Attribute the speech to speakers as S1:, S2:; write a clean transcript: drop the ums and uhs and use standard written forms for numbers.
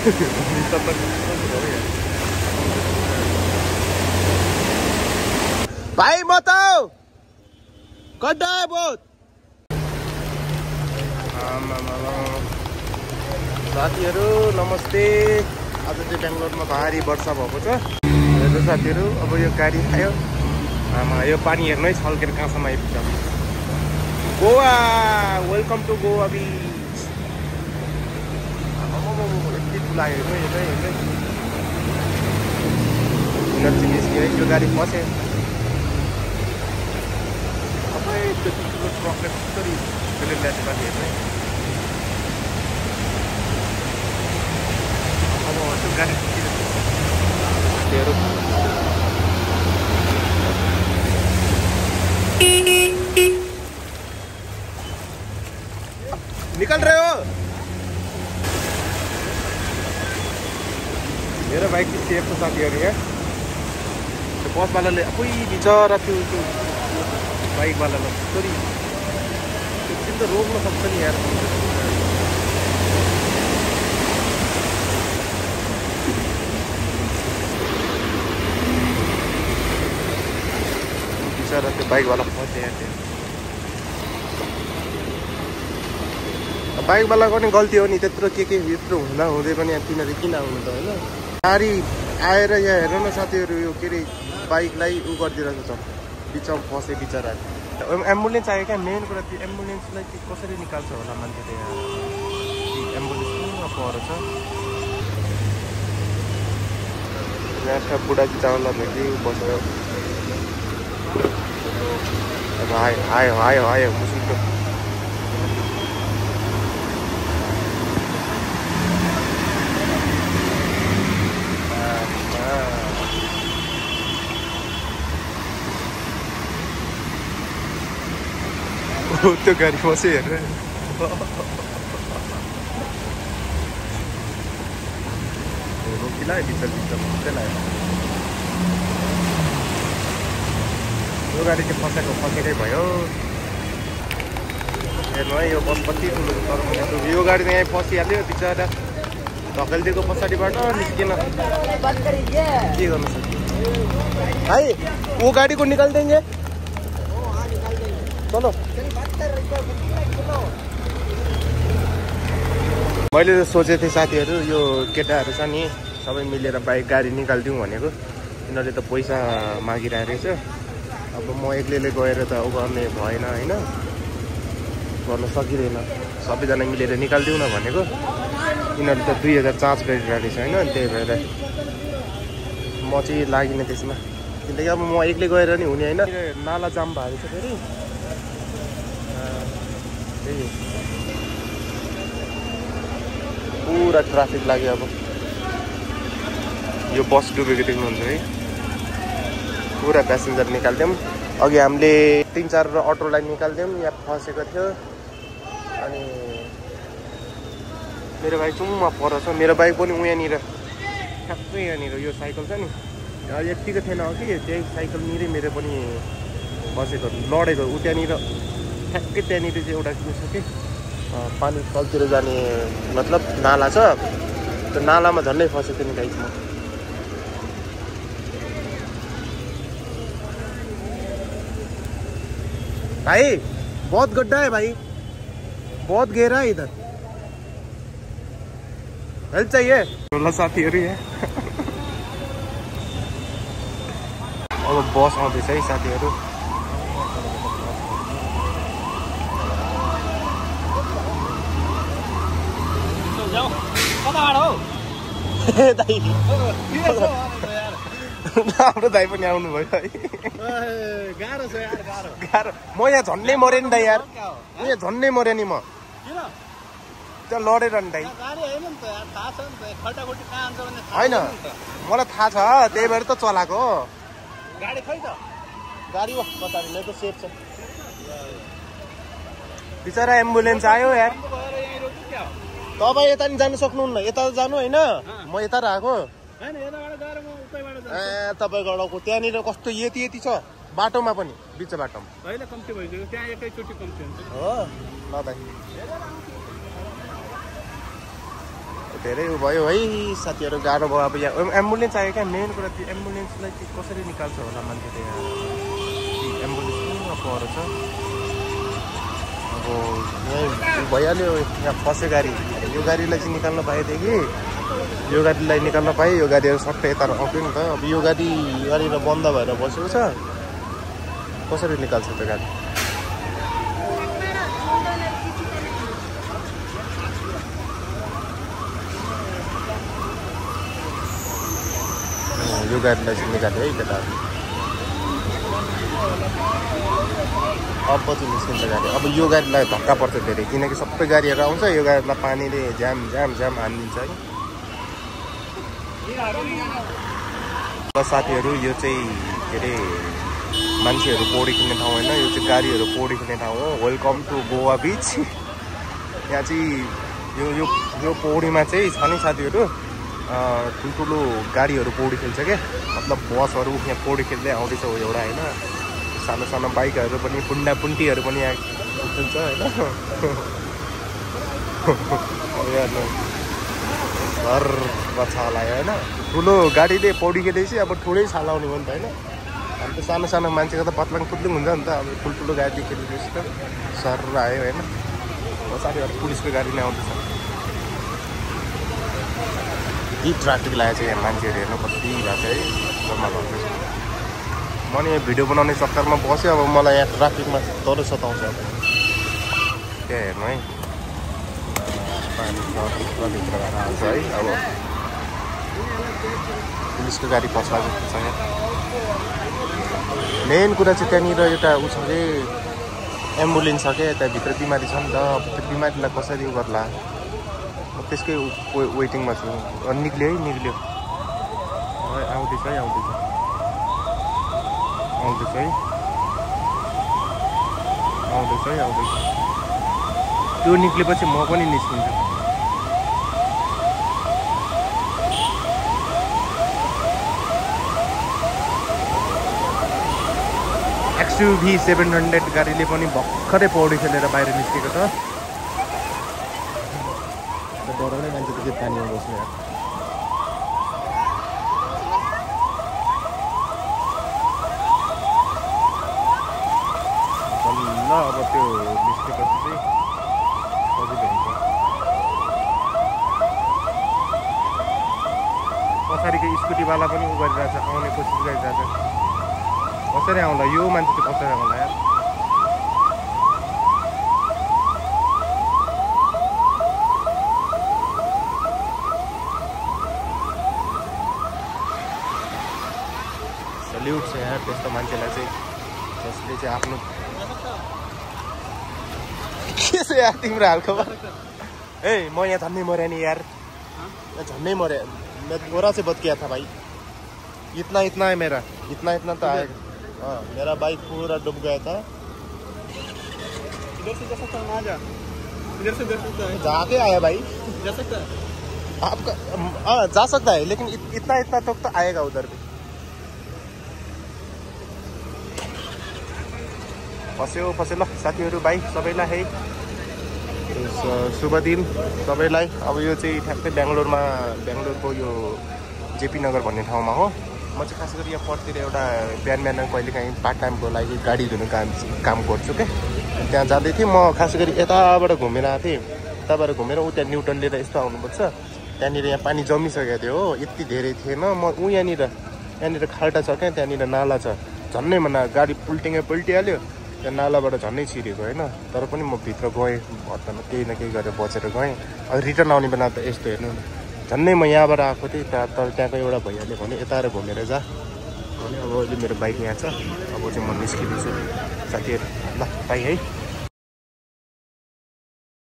S1: भाइ म त गड्डा है बहुत। साथीहरू नमस्ते। आज चाहिँ बेङ्गलोरमा भारी वर्षा भएको छ हेर्नु साथीहरू। अब यो गाडी आयो आमा यो पानी हेर्नु है छल्केर कहाँसम्म आइपुग्छ। गोवा वेलकम टु गोवा बिच। यति ठुला हेर्नु निस्क्यो है यो गाडी फस्यो। सबै त्यति ठुलो ट्रकले कसरी त्यसले ल्याएको बाटो हेर्नु है। अब त्यो गाडी निकल रहे हो। मेरो बाइक चाहिँ सेफ छ साथीहरू। यहाँ त्यो बसवालाले कोही बिचरा त्यो बाइकवालालाई कसरी त्यो त रोक्न सक्छ नि यार। बिचरा त्यो बाइकवाला फस्यो यहाँ। त्यो बाइकवालाको नि गल्ती हो नि। त्यत्रो के यत्रो हुँदा हुँदै पनि तिनीहरू किन आउनु त होइन। गाडी आएर यहाँ हेर न साथीहरू यो के अरे बाइकलाई उ गरिदिरहेको छ बिचमा फसे बिचरा। एम्बुलेन्स आयो क्या मेन कुरा। त्यो एम्बुलेन्सलाई चाहिँ कसरी निकाल्छ होला मान्छेले। यहाँ एम्बुलेन्समा पर छ यहाँ बुढा चावल भेटी बसेर आयो मुसिको। त्यो गाडी फस्यो हेर्नु। रोकिला बिचमा लाग्यो। यो गाडी चाहिँ फसेकै भयो हेर्नु है। यो बस कति ठुलो तर यो गाडी त यहीँ फसिहाल्यो बिचरा। धकेलिदिएको पछाडिबाट निस्किन के गर्नु सक्छ भाइ। वो गाडी को निकाल देंगे चलो। मैले सोचेको थिएँ साथीहरू यो केटाहरू छ नि सबै मिलेर बाइक गाडी निकालिदिउँ भनेको। यिनीहरूले त पैसा मागिरहेको रहेछ। अब म एक्लैले गएर त गर्ने भएन होइन। गर्न सकिँदैन। सबैजना मिलेर निकालिदिउँ न भनेको। यिनीहरूले त 2000 चार्ज गरिरहेको रहेछ होइन। त्यही भएर म चाहिँ लागिनँ त्यसमा। किनकि अब म एक्लै गएर नि हुने होइन। नाला जाम भएको छ फेरि। पुरा ट्राफिक लाग्यो। अब यो बस डुबेको देख्नुहुन्छ है। पुरा प्यासेन्जर निकाल्थ्यौँ। अघि हामीले 3-4 अटोलाई निकाल्थ्यौँ। यहाँ फसेको थियो अनि मेरो बाइक चुम्मा परछ। मेरो बाइक पनि यहाँनिर ठ्याक्कै यहाँनिर यो साइकल छ नि यतिको थिएन कि त्यही साइकलनिरै मेरो पनि बसेको लडेको उ त्यहाँनिर ठ्याक्कै त्यहाँनिर चाहिँ एउटा के छ कि पानी तलतिर जाने मतलब नाला छ। त्यो नालामा झन्डै फसेको नि बाइकमा। भाई बहुत गड्ढा है भाई। बहुत गहरा है इधर। हेल्प चाहिए साथीहरू यहाँ। अब बस आउँदैछ है साथीहरू। हाम्रो दाइ पनि आउनु भयो है। गाह्रो छ यार गाह्रो। म यहाँ झन्डै मरेँ नि दाइ यार। यहाँ झन्डै मरेँ नि म। त्यो लडेर नि दाइ होइन मलाई थाहा छ त्यही भएर त चलाएको। गाडी खै त गाडी हो पछाडि नै त सेफ छ। बिचरा एम्बुलेन्स आयो यार। तपाईँ यता नि जानु सक्नुहुन्न। यता जानु होइन म यता आएको। ए तपाईँ गडको त्यहाँनिर कस्तो यति छ बाटोमा पनि बिच बाटोमा अहिले कम्ती भइसक्यो। त्यहाँ एकैचोटि कम्ती हुन्छ हो ल भाइ। धेरै भयो है साथीहरू, गाह्रो भयो। अब यहाँ एम्बुलेन्स आयो क्या, मेन कुरा त्यो एम्बुलेन्सलाई चाहिँ कसरी निकाल्छ होला मान्छेले। यहाँ एम्बुलेन्स पर छ, अब यहीँ भइहाल्यो। यहाँ फस्यो गाडी, यो गाडीलाई चाहिँ निकाल्न पाएदेखि यो गाडीलाई निकाल्न पाएँ, यो गाडीहरू सट्टै यता आउँथ्यो नि त। अब यो गाडी यहाँनिर बन्द भएर बसेको छ, कसरी निकाल्छ त्यो गाडी? यो गाडीलाई चाहिँ निकाल्यो है केटाहरू। अब चाहिँ निस्किन्छ गाडी। अब यो गाडीलाई धक्का पर्छ धेरै, किनकि सबै गाडीहरू आउँछ, यो गाडीलाई पानीले जाम हानिदिन्छ है। साथीहरू यो चाहिँ के अरे मान्छेहरू पौडी खेल्ने ठाउँ होइन, यो चाहिँ गाडीहरू पौडी खेल्ने ठाउँ हो। वेलकम टु गोवा बिच। यहाँ चाहिँ यो पौडीमा चाहिँ छ नि साथीहरू, ठुल्ठुलो गाडीहरू पौडी खेल्छ क्या, मतलब बसहरू यहाँ पौडी खेल्दै आउँदैछ एउटा होइन। सानो सानो बाइकहरू पनि, पुन्टीहरू पनि यहाँ खेल्छ होइन। घर छालायो होइन, ठुलो गाडीले पौडी खेलेपछि अब ठुलै छालाउने हो नि त होइन। अन्त सानो सानो मान्छेको त पत्लाङ पुत्लुङ हुन्छ नि त। अब ठुल्ठुलो गाडी खेलेपछि त सर आयो होइन। साथीहरू पुलिसको गाडी नै आउँदैछ। यी ट्राफिक लागेको छ यहाँ, मान्छेहरू हेर्नु कति भएको छ है, जम्मा भएको छ। म नि यहाँ भिडियो बनाउने चक्करमा बस्यो, अब मलाई यहाँ ट्राफिकमा डरै सताउँछ। त्यहाँ हेर्नु है, पानी भित्र गएर आउँछ है। अब पुलिसको गाडी फसाएको छ यहाँ। मेन कुरा चाहिँ त्यहाँनिर एउटा उ छ कि एम्बुलेन्स छ क्या, त्यहाँभित्र बिमारी छ नि त। त्यो बिमारीलाई कसरी उ गर्ला, म त्यसकै वेटिङमा छु। निक्ल्यो है, निक्ल्यो आउँदैछ है, आउँदैछ है। त्यो निक्लेपछि म पनि निस्किन्छु। XUV 700 गाडीले पनि भर्खरै पौडी खेलेर बाहिर निस्केको छ। डराउने मान्छे त के पानीमा बस्ने यार। ल अब त्यो निस्केपछि चाहिँ सजिलो हुन्छ। पछाडिको स्कुटीवाला पनि उ गरिरहेछ, आउने कोसिस गरिरहेछ। कसरी आउँला यो मान्छे चाहिँ, कसरी आउँला यार। सल्युट छ यार त्यस्तो मान्छेलाई चाहिँ, जसले चाहिँ आफ्नो के छ यार तिम्रो हालखबर। ए म यहाँ झन्नै मऱ्यो नि यार, झन्नै मऱ्यो। मैं थोड़ा से बच गया था भाई, इतना है मेरा, इतना तो आएगा। हाँ मेरा बाइक पूरा डूब गया था।
S2: इधर से जा सकता है, जा इधर से जा सकता है,
S1: जाके आया भाई,
S2: जा सकता है
S1: आपका। हाँ जा सकता है, लेकिन इतना तक तो आएगा उधर भी। फस्यो ल साथीहरू भाइ सबैलाई है शुभ दिन सबैलाई। अब यो चाहिँ ठ्याक्कै बेङ्गलोरको यो जेपी नगर भन्ने ठाउँमा हो। म चाहिँ खास गरी यहाँ पटतिर एउटा बिहान कहिलेकाहीँ पार्ट टाइमको लागि गाडी धुने काम गर्छु क्या। त्यहाँ जाँदै थिएँ म, खास गरी यताबाट घुमेर आएको थिएँ। यताबाट घुमेर त्यहाँ न्युटन लिएर यस्तो आउनुपर्छ। त्यहाँनिर यहाँ पानी जमिसकेको थियो हो, यति धेरै थिएन। म यहाँनिर खाल्टा छ क्या, त्यहाँनिर नाला छ। झन्नै गाडी पल्टिहाल्यो, त्यहाँ नालाबाट झन्नै छिरेको होइन। तर पनि म भित्र गएँ, हत्तामा केही न केही गरेर बचेर गएँ। अब रिटर्न आउने बेला त यस्तो हेर्नु न, झन्नै म यहाँबाट आएको थिएँ। तर त्यहाँको एउटा भैयाले भने यता आएर घुमेर जा भने। अब अहिले मेरो बाइक यहाँ छ, अब चाहिँ म निस्किँदैछु साथीहरू। ल बाई है।